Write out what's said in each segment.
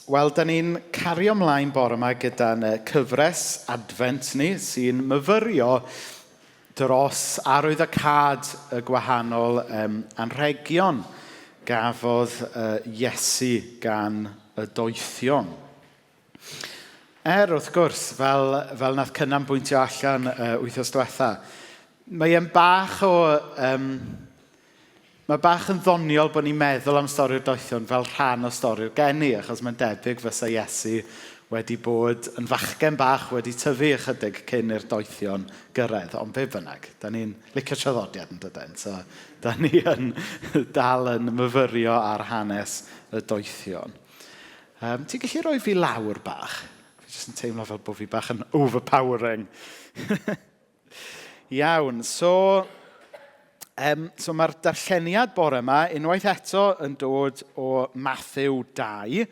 Wel, da ni'n cario ymlaen bore yma gyda'n cyfres Advent ni sy'n myfyrio dros arwyddocâd y gwahanol anrhegion gafodd Iesu gan y doethion. Er, wrth gwrs, fel nath Cynan bwyntio allan wythnos diwetha, mae e'n bach o... Mae bach yn ddoniol bod ni'n meddwl am stori'r doethion fel rhan o stori'r geni, achos mae'n debyg fysa Iesu wedi bod yn fachgen bach wedi tyfu ychydig cyn i'r doethion gyrraedd. Ond be bynnag, da ni'n licio traddodiad yn dydyn, so da ni yn dal yn myfyrio ar hanes y doethion. Ti'n gallu rhoi fi lawr bach? Fi jyst yn teimlo fel bod fi bach yn overpowering. Iawn, so... So mae'r darlleniad bore yma unwaith eto yn dod o Matthew 2,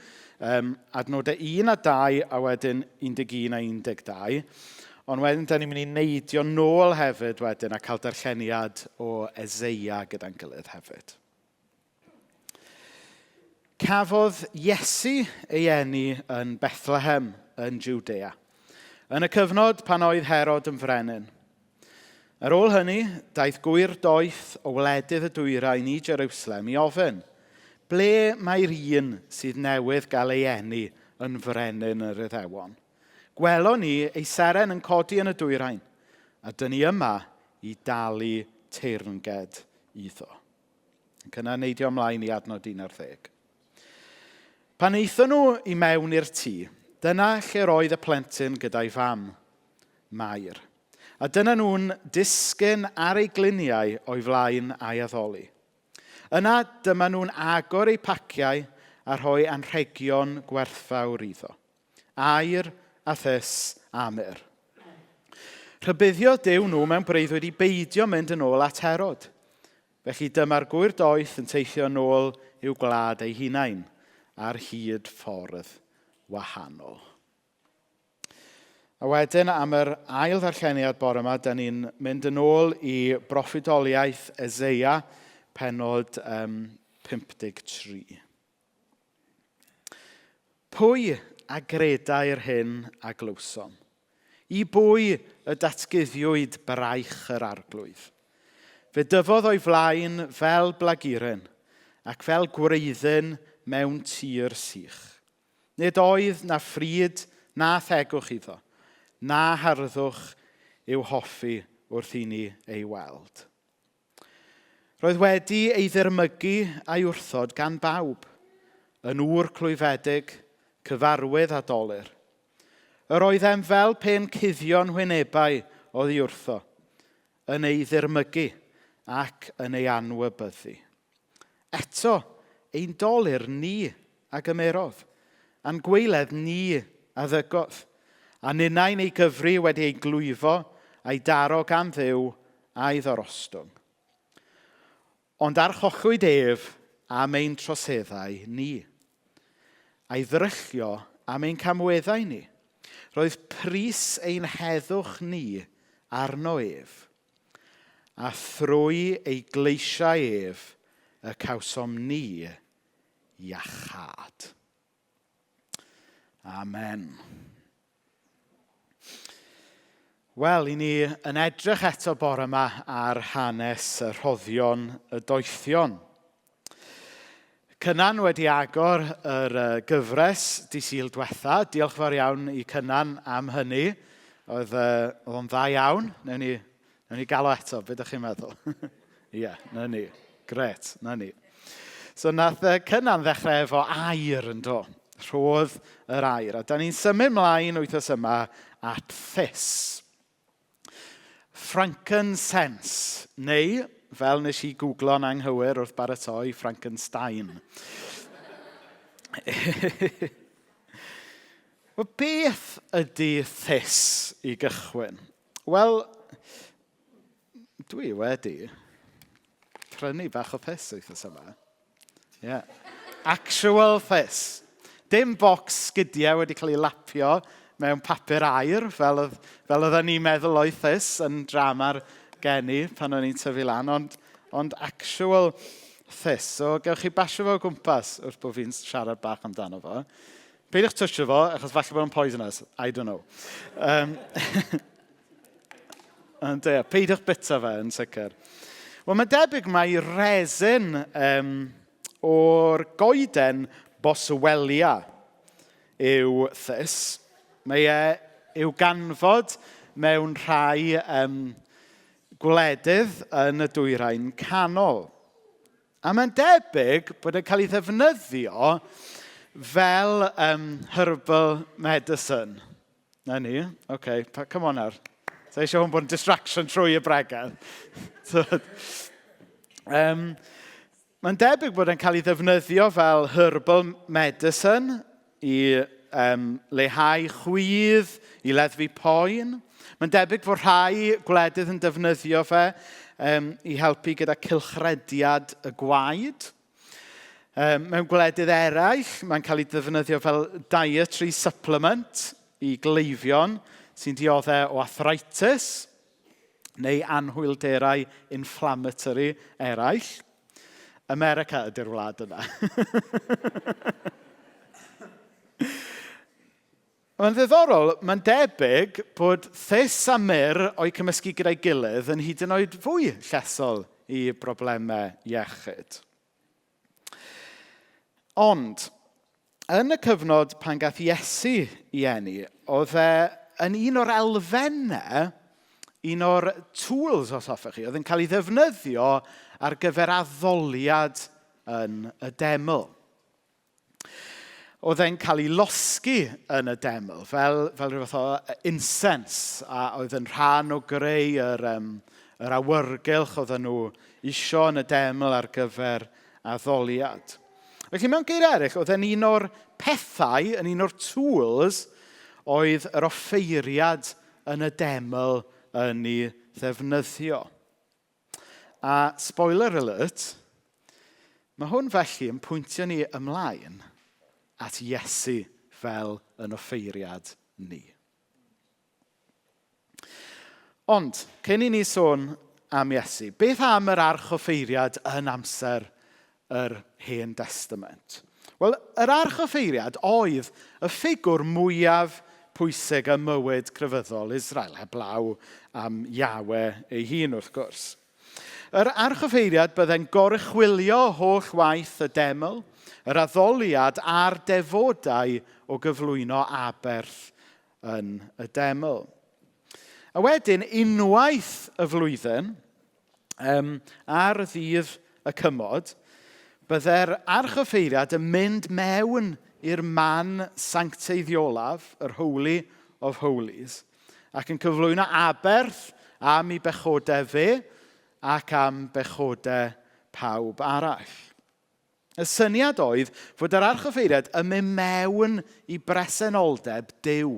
adnodau 1 a 2 a wedyn 11 a 12. Ond wedyn, da ni'n mynd i neidio nôl hefyd wedyn a cael darlleniad o Eseia gyda'n gilydd hefyd. Cafodd Iesu ei eni yn Bethlehem yn Jwdea, yn y cyfnod pan oedd Herod yn frenin. Ar ôl hynny, daeth gwŷr doeth o wledydd y dwyrain i Jerusalem i ofyn, ble mae'r un sydd newydd gael ei eni yn frenin yr Iddewon? Gwelon ni ei seren yn codi yn y dwyrain, a dyn ni yma i dalu teyrnged iddo. Ac yna neidio ymlaen i adnod 11. Pan aethon nhw i mewn i'r tŷ, dyna lle'r oedd y plentyn gyda'i fam, Mair. A dyna nhw'n disgyn ar eu gliniau o'i flaen a'i addoli. Yna dyma nhw'n agor eu paciau a rhoi anrhegion gwerthfawr iddo. Aur a thus a myrr. Rhybuddiodd Duw nhw mewn breuddwyd i beidio mynd yn ôl at Herod. Felly dyma'r gwŷr doeth yn teithio yn ôl i'w gwlad eu hunain ar hyd ffordd wahanol. A wedyn am yr ail ddarlleniad bore yma, da ni'n mynd yn ôl i broffwydoliaeth Eseia, pennod 53. Pwy a gredai'r hyn a glywsom? I bwy y datguddiwyd braich yr arglwydd? Fe dyfodd o'i flaen fel blaguryn ac fel gwreiddyn mewn tir sych. Nid oedd na phryd na thegwch iddo, na harddwch i'w hoffi wrth i ni ei weld. Roedd wedi ei ddirmygu a'i wrthod gan bawb, yn ŵr clwyfedig, cyfarwydd a dolur. Yr oeddem fel pe'n cuddio'n hwynebau oddi wrtho, yn ei ddirmygu ac yn ei anwybyddu. Eto, ein dolur ni a gymerodd, a'n gwaeledd ni a ddygodd, a ninnau'n ei gyfri wedi ei glwyfo a'i daro gan Dduw a'i ddorostwng. Ond archollwyd ef am ein troseddau ni, a'i ddryllio am ein camweddau ni. Roedd pris ein heddwch ni arno ef, a thrwy ei gleisiau ef y cawsom ni iachâd. Amen. Wel, i ni yn edrych eto bore yma ar hanes y rhoddion y doethion. Cynan wedi agor yr gyfres di Sul diwetha. Diolch fawr iawn i Cynan am hynny. Oedd o'n dda iawn. Newn ni gael o eto, be ydych chi'n meddwl? Ie, yeah, na ni. Gret, na ni. So nath Cynan ddechrau efo aur yn do. Rhodd yr aur. A da ni'n symud mlaen wythnos yma at thus. Frankincense, neu, fel nes i googlo'n anghywir wrth baratoi, Frankenstein. Wel, beth ydy thus i gychwyn? Wel, dwi wedi prynu bach o thus wythnos yma. Yeah. Actual thus. Dim bocs sgidiau wedi cael ei lapio mewn papur aur, fel oedden ni'n meddwl oedd thus yn drama'r geni pan o'n i'n tyfu lan, ond actual thus. So, gewch chi basio fo o gwmpas wrth bod fi'n siarad bach amdano fo. Peidiwch twtsio fo, achos falle bod o'n poisonous. I don't know. Ond ie, peidiwch bita fe yn sicr. Wel, mae'n debyg mai resin o'r goeden Boswellia yw thus. Mae e i'w ganfod mewn rhai gwledydd yn y dwyrain canol. A mae'n debyg bod e'n cael ei ddefnyddio fel herbal medicine. Na ni, oce, okay, come on nawr. Sa eisiau hwn bod yn distraction trwy y bregeth. Mae'n debyg bod e'n cael ei ddefnyddio fel herbal medicine i leihau chwydd, i leddfu poen. Mae'n debyg fod rhai gwledydd yn defnyddio fe i helpu gyda cylchrediad y gwaed. Mewn gwledydd eraill, mae'n cael ei defnyddio fel dietary supplement i gleifion sy'n dioddef o arthritis neu anhwylderau inflammatory eraill. America ydy'r wlad yna. Mae'n ddiddorol, mae'n debyg bod thus a myrrh o'u cymysgu gyda'i gilydd yn hyd yn oed fwy llesol i broblemau iechyd. Ond, yn y cyfnod pan gath Iesu i eni, oedd e yn un o'r elfennau, un o'r tools, os hoffech chi, oedd yn cael ei ddefnyddio ar gyfer addoliad yn y deml. Oedd e'n cael ei losgi yn y deml fel rhyw fath o incense a oedd yn rhan o greu yr awyrgylch oedden nhw isio yn y deml ar gyfer addoliad. Felly mewn geiriau eraill, oedd e'n un o'r pethau, yn un o'r tools oedd yr offeiriad yn y deml yn ei ddefnyddio. A spoiler alert, mae hwn felly yn pwyntio ni ymlaen at Iesu fel yn offeiriad ni. Ond, cyn i ni sôn am Iesu, beth am yr archoffeiriad yn amser yr Hen Destament? Wel, yr archoffeiriad oedd y ffigwr mwyaf pwysig ym mywyd crefyddol Israel, heblaw am Yahweh ei hun wrth gwrs. Yr archoffeiriad byddai'n goruchwylio holl waith y deml, yr addoliad a'r defodau o gyflwyno aberth yn y deml. A wedyn, unwaith y flwyddyn, ar ddydd y cymod, bydde'r archoffeiriad yn mynd mewn i'r man sancteiddiolaf, yr Holy of Holies, ac yn cyflwyno aberth am ei bechodau fe ac am bechodau pawb arall. Y syniad oedd fod yr archoffeiriad yn mynd mewn i bresenoldeb Duw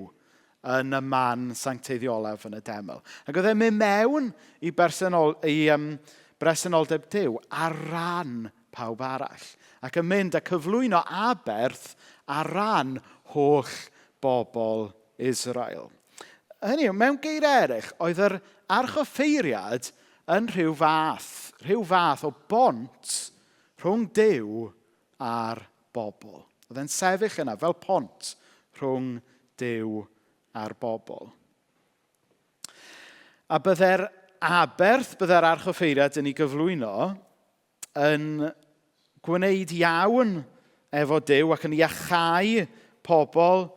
yn y man sancteiddiolaf yn y deml. Ac oedd e'n mynd mewn i bresenoldeb Duw ar ran pawb arall. Ac yn mynd a cyflwyno aberth ar ran holl bobl Israel. Hynny yw, mewn geiriau eraill, oedd yr archoffeiriad yn rhyw fath o bont rhwng Duw a'r bobl. Oedd e'n sefyll yna fel pont rhwng Duw a'r bobl. A bydde'r aberth, bydde'r archoffeiriad yn ei gyflwyno yn gwneud iawn efo Duw ac yn iachau pobl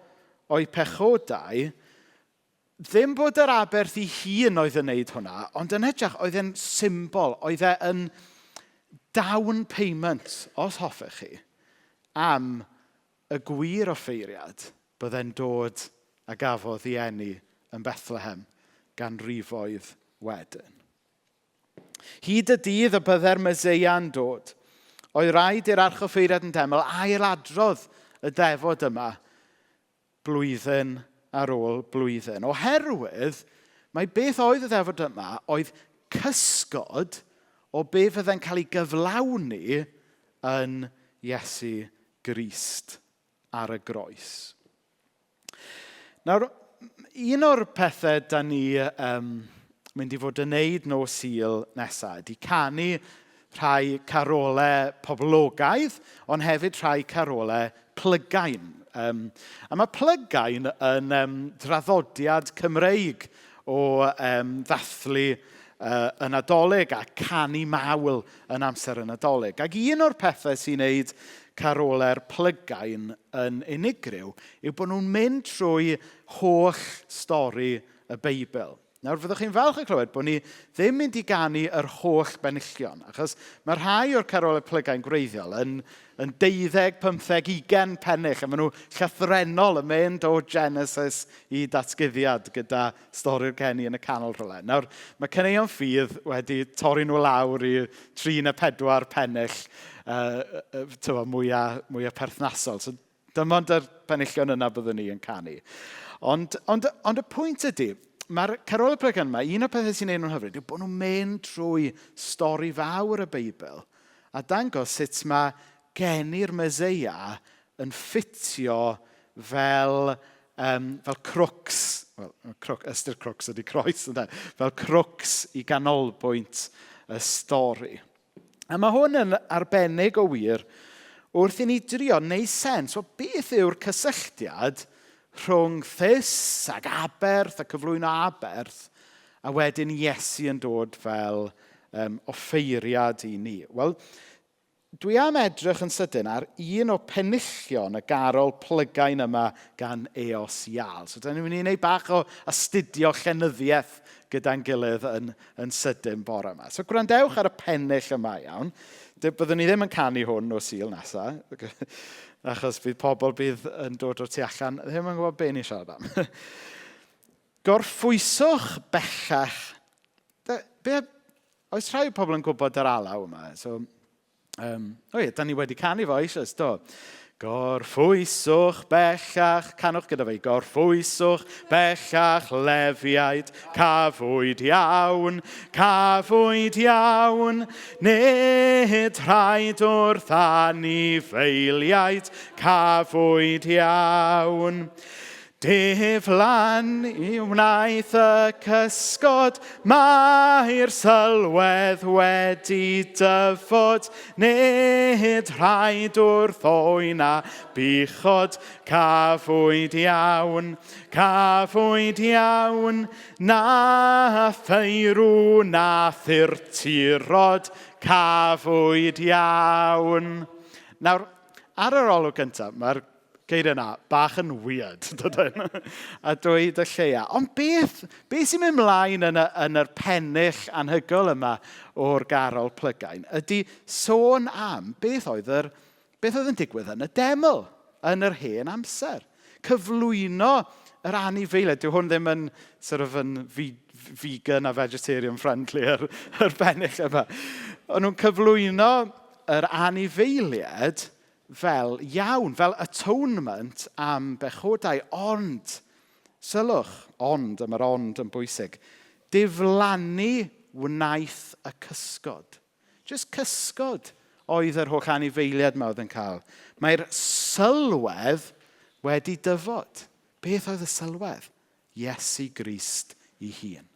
o'u pechodau, ddim bod yr aberth ei hun oedd yn wneud hwnna, ond yn hytrach oedd e'n symbol, oedd e yn down payment, os hoffech chi, am y gwir offeiriad byddai'n dod a gafodd ei eni yn Bethlehem ganrifoedd wedyn. Hyd y dydd y byddai'r Meseia'n dod, oedd rhaid i'r archoffeiriad yn deml ailadrodd y defod yma blwyddyn ar ôl blwyddyn. Oherwydd, mae beth oedd y ddefod yma oedd cysgod o be fyddai'n cael ei gyflawni yn Iesu Grist ar y groes. Nawr, un o'r pethau da ni mynd i fod yn neud nos Sul nesaf ydy canu rhai carolau poblogaidd, ond hefyd rhai carolau plygain. A mae plygain yn draddodiad Cymreig o ddathlu y Nadolig a canu mawl yn amser y Nadolig. Ac un o'r pethau sy'n neud carolau'r plygain yn unigryw yw bod nhw'n mynd trwy holl stori y Beibl. Nawr, fyddwch chi'n falch o clywed bod ni ddim mynd i ganu yr holl benillion, achos mae rhai o'r carolau plygain gwreiddiol yn 12, 15, 20 pennill, a maen nhw llythrennol yn mynd o Genesis i datguddiad gyda stori'r geni yn y canol rhywle. Nawr, mae Caneuon Ffydd wedi torri nhw lawr i 3 neu 4 pennill mwyaf, mwyaf perthnasol. So, dim ond yr penillion yna byddwn ni yn canu. Ond y pwynt ydy, mae'r carolau plygain yma, un o'r pethau sy'n neud nhw'n hyfryd yw bod nhw'n mynd trwy stori fawr y Beibl a dangos sut mae geni'r Meseia yn ffitio fel crwcs, wel, crwc, ystyr crwcs ydy croes, ynde? Fel crwcs i ganolbwynt y stori. A mae hwn yn arbennig o wir wrth i ni drio wneud sens o beth yw'r cysylltiad rhwng thus ac aberth a cyflwyno aberth a wedyn Iesu yn dod fel offeiriad i ni. Wel, dwi am edrych yn sydyn ar un o penillion y garol plygain yma gan Eos Iâl. So, da ni'n mynd i wneud bach o astudio llenyddiaeth gyda'n gilydd yn sydyn bore yma. So, gwrandewch ar y pennill yma, iawn. Byddwn ni ddim yn canu hwn o Sul nesaf, achos bydd pobl bydd yn dod o'r tu allan ddim yn gwybod be ni'n siarad am. Gorffwyswch bellach. Oes rhai o pobl yn gwybod yr alaw yma? So, o ie, da ni wedi canu fo eisoes, do. Gorffwyswch bellach, canwch gyda fi, gorffwyswch bellach lefiaid, cafwyd iawn, cafwyd iawn, nid rhaid wrth anifeiliaid, cafwyd iawn. Diflan i wnaeth y cysgod, mae'r sylwedd wedi dyfod, nid rhaid wrth oen a buchod, cafwyd iawn, cafwyd iawn, na theirw na thurtirod, cafwyd iawn. Nawr, ar yr olwg gyntaf, mae'r geiriau yna bach yn weird, dydyn? A dweud y lleia. Ond beth sy'n mynd mlaen yn yr pennill anhygoel yma o'r garol plygain ydy sôn am beth oedd yn digwydd yn y deml, yn yr hen amser. Cyflwyno yr anifeiliaid. Dyw hwn ddim yn, sort of, yn vegan a vegetarian friendly yr pennill yma. O'n nhw'n cyflwyno yr anifeiliaid fel iawn, fel atonement am bechodau, ond, sylwch, ond, a mae'r ond yn bwysig, diflannu wnaeth y cysgod. Just cysgod oedd yr holl anifeiliaid yma oedd yn cael. Mae'r sylwedd wedi dyfod. Beth oedd y sylwedd? Iesu Grist ei hun.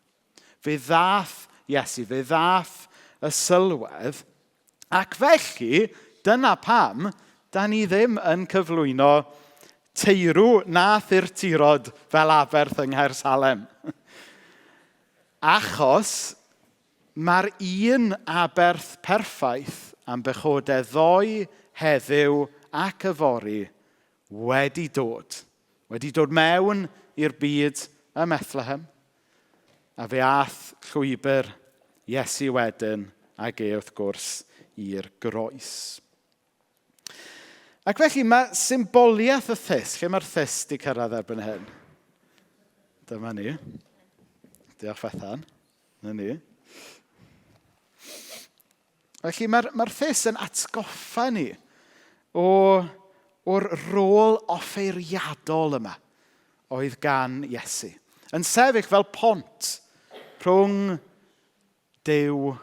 Fe ddath Iesu, fe ddath y sylwedd, ac felly, dyna pam, da ni ddim yn cyflwyno teirw na thurtirod fel aberth yng Nghaersalem. Achos mae'r un aberth perffaith am bechodau ddoe, heddiw ac yfory wedi dod. Wedi dod mewn i'r byd ym Methlehem. A fe ath llwybr Iesu wedyn ag e wrth gwrs i'r groes. Ac felly mae symboliaeth y thus, lle mae'r thus di cyrraedd erbyn hyn? Dyma ni. Diolch Bethan. Na ni. Felly mae'r thus yn atgoffa ni o'r rôl offeiriadol yma oedd gan Iesu. Yn sefyll fel pont rhwng Duw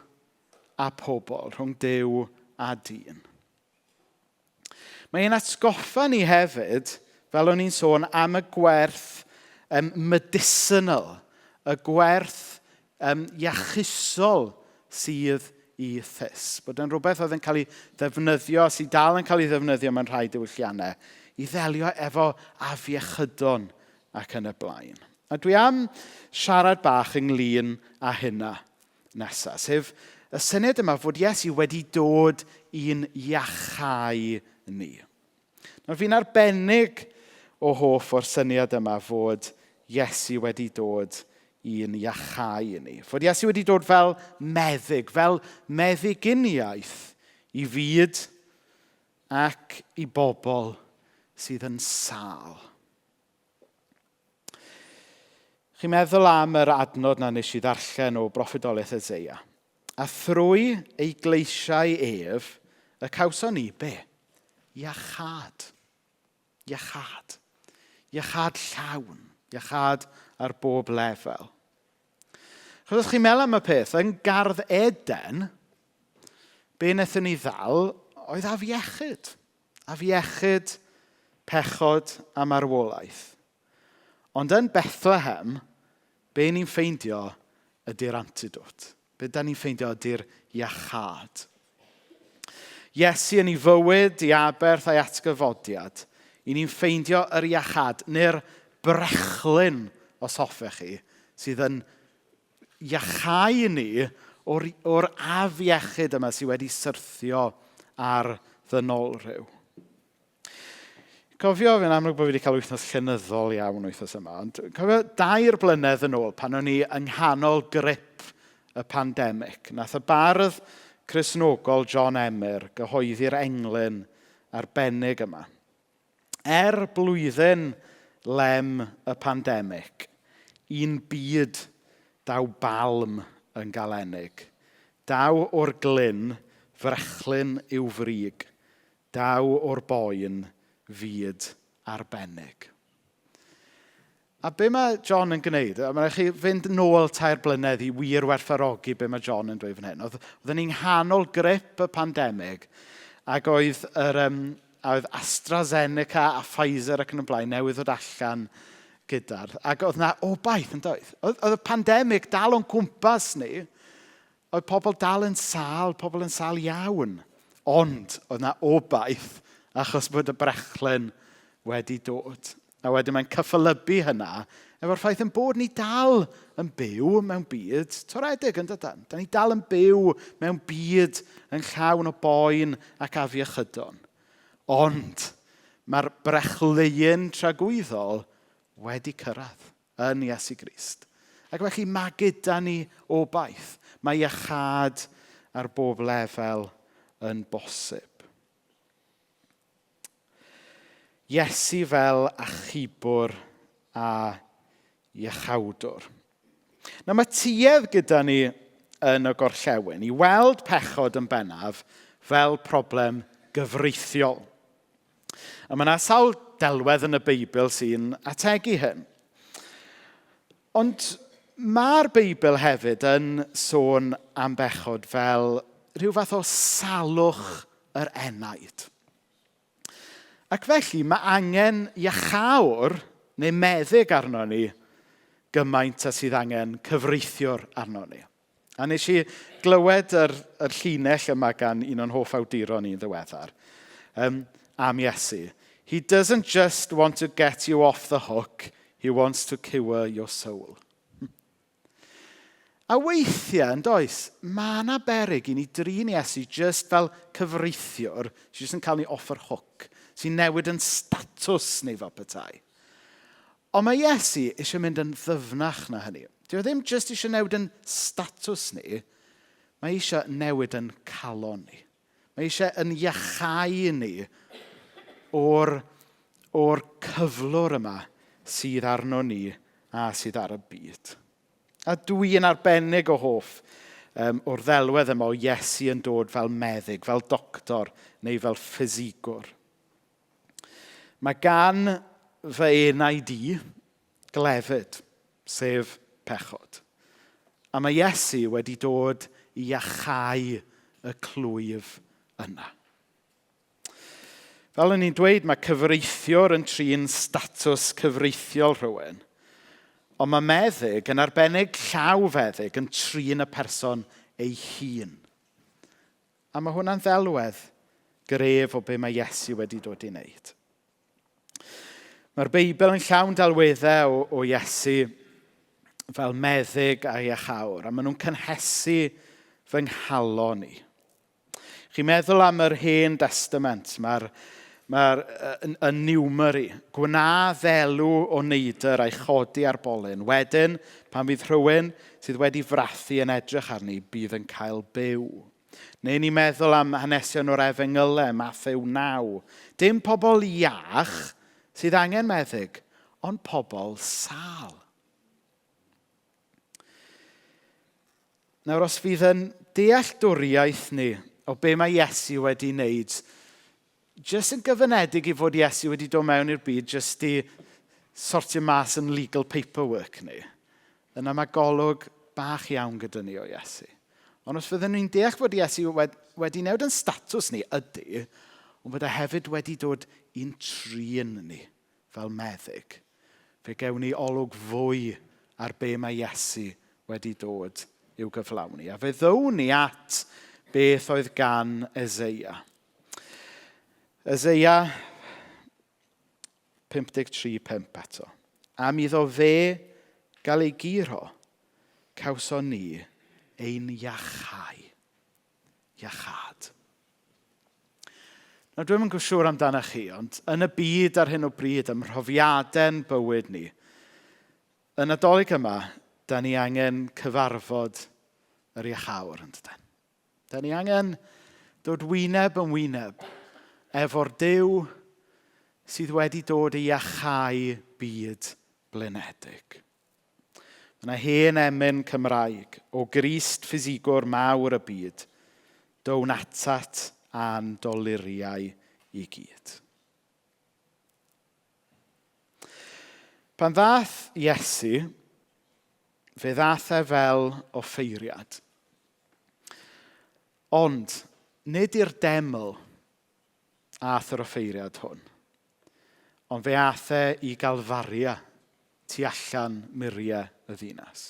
a pobl, rhwng Duw a dyn. Mae'n atgoffa ni hefyd, fel o'n i'n sôn, am y gwerth medicinal, y gwerth iachusol sydd i thus. Bod yn rhywbeth oedd yn cael ei ddefnyddio, sydd dal yn cael ei ddefnyddio mewn rhai diwylliannau, i ddelio efo afiechydon ac yn y blaen. A dwi am siarad bach ynglyn â hynna nesaf, sef y syniad yma fod Iesu wedi dod i'n iachau ni. Nawr fi'n arbennig o hoff o'r syniad yma fod Iesu wedi dod i'n iachau ni. Fod Iesu wedi dod fel meddyg, fel meddyginiaeth i fyd ac i bobl sydd yn sâl. Chi'n meddwl am yr adnod na nes i ddarllen o broffwydoliaeth Eseia. A thrwy ei gleisiau ef, y cawson ni be? Iachâd. Iachâd. Iachâd llawn. Iachâd ar bob lefel. Chos os chi'n meddwl am y peth, yn Gardd Eden, be wnaethon ni ddal oedd afiechyd. Afiechyd, pechod a marwolaeth. Ond yn Bethlehem, be ni'n ffeindio ydy'r antidote. Be da ni'n ffeindio ydy'r iachâd. Iesu yn ei fywyd, ei aberth a'i atgyfodiad, i ni'n ffeindio yr iachâd, neu'r brechlyn, os hoffech chi, sydd yn iachau ni o'r, or afiechyd yma sydd wedi syrthio ar ddynolryw. Cofio, fi'n amlwg bod fi wedi cael wythnos llenyddol iawn wythnos yma, ond cofio dair blynedd yn ôl pan o'n i yng nghanol grip y pandemig. Nath y bardd Cristnogol John Emyr gyhoeddi'r englyn arbennig yma. Er blwyddyn lem y pandemig, un byd daw balm yn galenig. Daw o'r glyn frechlyn i'w frig. Daw o'r boen fyd arbennig. A be mae John yn gwneud, a mae'n rhaid chi fynd nôl tair blynedd i wir werthfawrogi be mae John yn dweud fan hyn. Oedd, oedden ni'n nghanol grip y pandemig ac oedd, yr, um, a oedd AstraZeneca a Pfizer ac yn y blaen newydd ddod allan gyda'r... Ac oedd na obaith yn doedd. Oedd, oedd y pandemig dal o'n cwmpas ni, Oedd pobl dal yn sâl, pobl yn sâl iawn. Ond oedd 'na obaith achos bod y brechlyn wedi dod. A wedyn mae'n cyffelybu hynna efo'r ffaith ein bod ni dal yn byw mewn byd toredig, yn dydan? Da ni dal yn byw mewn byd yn llawn o boen ac afiechydon. Ond mae'r brechlyn tragwyddol wedi cyrraedd. yn Iesu Grist. Ac felly mae gyda ni obaith. Mae iachâd ar bob lefel yn bosib. Iesu fel achubwr a iachawdwr. Nawr mae tuedd gyda ni yn y gorllewin i weld pechod yn bennaf fel problem gyfreithiol. A mae yna sawl delwedd yn y Beibl sy'n ategu hyn. Ond mae'r Beibl hefyd yn sôn am bechod fel rhyw fath o salwch yr enaid. Ac felly mae angen iachawr neu meddyg arno ni gymaint â sydd angen cyfreithiwr arno ni. A nes i glywed yr, yr llinell yma gan un o'n hoff awduron ni'n ddiweddar um, am Iesu. He doesn't just want to get you off the hook, he wants to cure your soul. A weithiau, yn does, mae yna berig i ni drin Iesu just fel cyfreithiwr sy'n just yn cael ni off yr hook, sy'n newid yn statws ni fel petai. Ond mae Iesu eisiau mynd yn ddyfnach na hynny. Dyw e ddim jyst eisiau newid yn statws ni, mae eisiau newid yn calon ni. Mae eisiau yn iachau ni o'r, or cyflwr yma sydd arno ni a sydd ar y byd. A dwi'n arbennig o hoff um, o'r ddelwedd yma o Iesu yn dod fel meddyg, fel doctor neu fel ffisigwr. Mae gan fy enaid i glefyd, sef pechod. A mae Iesu wedi dod i iachau y clwyf yna. Fel o'n i'n dweud, mae cyfreithiwr yn trin statws cyfreithiol rhywun. Ond mae meddyg, yn arbennig llawfeddyg, yn trin y person ei hun. A mae hwnna'n ddelwedd gref o be mae Iesu wedi dod i wneud. Mae'r Beibl yn llawn delweddau o Iesu fel meddyg a iachawr, a maen nhw'n cynhesu fy nghalon i. Chi'n meddwl am yr Hen Destament, mae'r y Newmary, gwna ddelw o neidr a'i chodi ar bolyn. Wedyn, pan fydd rhywun sydd wedi frathu yn edrych arni, bydd yn cael byw. Neu ni'n meddwl am hanesion o'r Efengylau, Mathew 9. Dim pobl iach sydd angen meddyg, ond pobl sâl. Nawr, os fydd yn dealltwriaeth ni o be mae Iesu wedi wneud, jyst yn gyfynedig i fod Iesu wedi dod mewn i'r byd jyst i sortio mas yn legal paperwork ni, yna mae golwg bach iawn gyda ni o Iesu. Ond os fyddwn ni'n deall fod Iesu wedi newid yn statws ni, ydy, ond bod e hefyd wedi dod i'n trin ni fel meddyg, fe gewn ni olwg fwy ar be mae Iesu wedi dod i'w gyflawni. A fe ddown ni at beth oedd gan Eseia. Eseia 53.5 eto. Am iddo fe gael ei guro, cawson ni ein iachau. Iachâd. Nawr, dwi'm yn siŵr amdanoch chi, ond yn y byd ar hyn o bryd, ym mhrofiadau'n bywyd ni, y Nadolig yma, da ni angen cyfarfod yr iachawr, yn dydan? Da ni angen dod wyneb yn wyneb efo'r Duw sydd wedi dod i iachau byd blinedig. Mae yna hen emyn Cymraeg o Grist ffisigwr mawr y byd, down atat a'n doluriau i gyd. Pan ddaeth Iesu, fe ddaeth e fel offeiriad. Ond, nid i'r deml aeth yr offeiriad hwn. Ond fe aeth e i Galfaria, tu allan muriau y ddinas.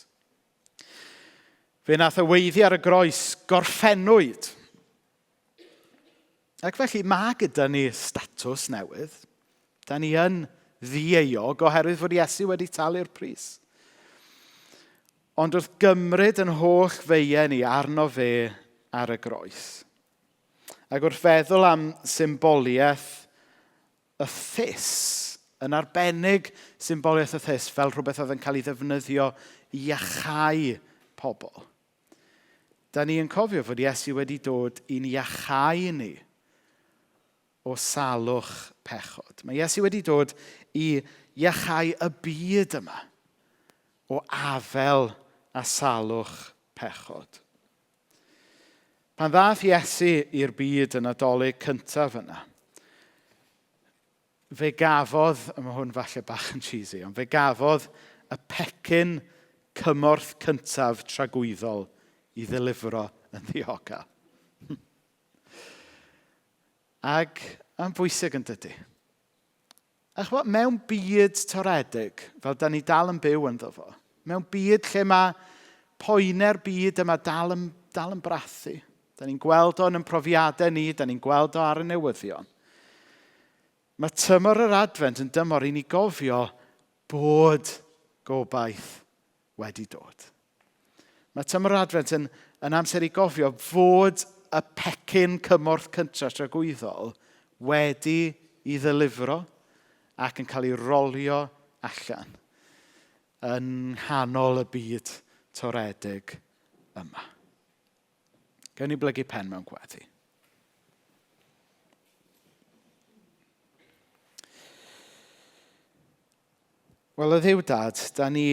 Fe nath e weiddi ar y groes, gorffennwyd. Ac felly mae gyda ni statws newydd. Da ni yn ddieuog oherwydd fod Iesu wedi talu'r pris. Ond wrth gymryd yn holl feiau ni arno fe ar y groes, ac wrth feddwl am symboliaeth y thus, yn arbennig symboliaeth y thus fel rhywbeth oedd yn cael ei ddefnyddio i iachau pobl, da ni yn cofio fod Iesu wedi dod i'n iachau ni o salwch pechod. Mae Iesu wedi dod i iachau y byd yma o afel a salwch pechod. Pan ddaeth Iesu i'r byd y Nadolig cyntaf yna, fe gafodd, a mae hwn falle bach yn cheesy, ond fe gafodd y pecyn cymorth cyntaf tragwyddol i ddelifro yn ddiogel. Ac yn bwysig yn dydy. A ch'mod, mewn byd toredig, fel da ni dal yn byw ynddo fo, mewn byd lle mae poenau'r byd yma dal yn, dal yn brathu, da ni'n gweld o yn ein profiadau ni, da ni'n gweld o ar y newyddion. Mae tymor yr Adfent yn dymor i ni gofio bod gobaith wedi dod. Mae tymor yr Adfent yn, yn amser i gofio fod y pecyn cymorth cyntaf tragwyddol wedi i ddelifro ac yn cael ei rolio allan yn nghanol y byd toredig yma. Gewn ni blygu pen mewn gweddi. Wel, o Dduw Dad, da ni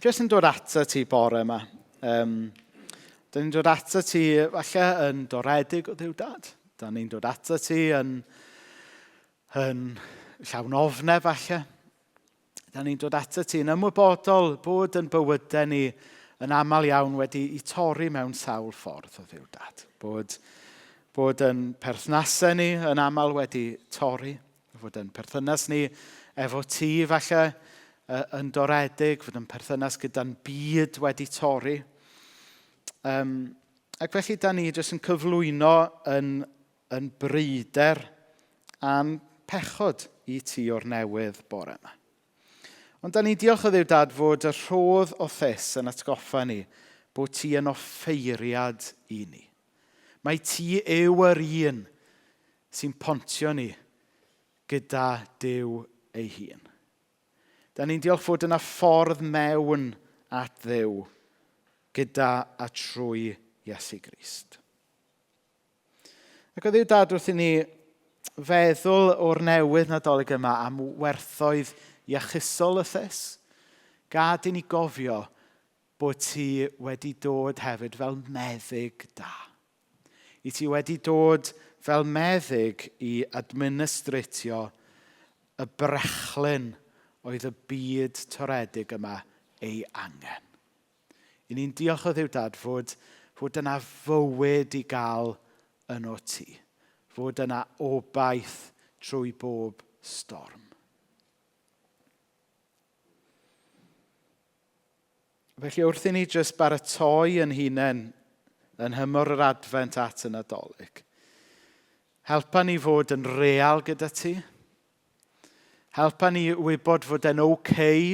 jyst yn dod ato ti bore yma. Da ni'n dod ato ti falle yn doredig o Dduw Dad. Da ni'n dod ato ti yn, yn llawn ofnau falle. Da ni'n dod ato ti yn ymwybodol bod yn bywydau ni yn aml iawn wedi i torri mewn sawl ffordd o Dduw Dad. Bod, bod yn perthnasau ni yn aml wedi torri. Fod yn perthynas ni efo ti falle yn doredig, fod yn perthynas gyda'n byd wedi torri. Ac felly da ni jyst yn cyflwyno yn, yn bryder a'n pechod i ti o'r newydd bore yma. Ond da ni'n diolch o Dduw Dad fod y rhodd o thus yn atgoffa ni bod ti yn offeiriad i ni. Mae ti yw yr un sy'n pontio ni gyda Duw ei hun. Da ni'n diolch fod yna ffordd mewn at Dduw gyda a trwy Iesu Grist. Ac o Dduw Dad wrth i ni feddwl o'r newydd Nadolig yma am werthoedd iachusol y thus, gad i ni gofio bod ti wedi dod hefyd fel meddyg da. I ti wedi dod fel meddyg i administratio y brechlyn oedd y byd toredig yma ei angen. I ni'n diolch o Dduw Dad fod, fod yna fywyd i gael yno ti. Fod yna obaith trwy bob storm. Felly wrth i ni jyst baratoi yn hunain yn nhymor yr Adfent at y Nadolig, helpa ni fod yn real gyda ti. Helpa ni wybod fod e'n okay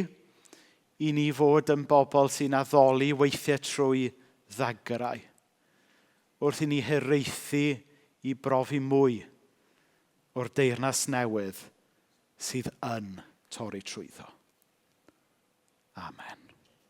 i ni fod yn bobl sy'n addoli weithiau trwy ddagrau. Wrth i ni hiraethu i brofi mwy o'r deyrnas newydd sydd yn torri trwyddo. Amen.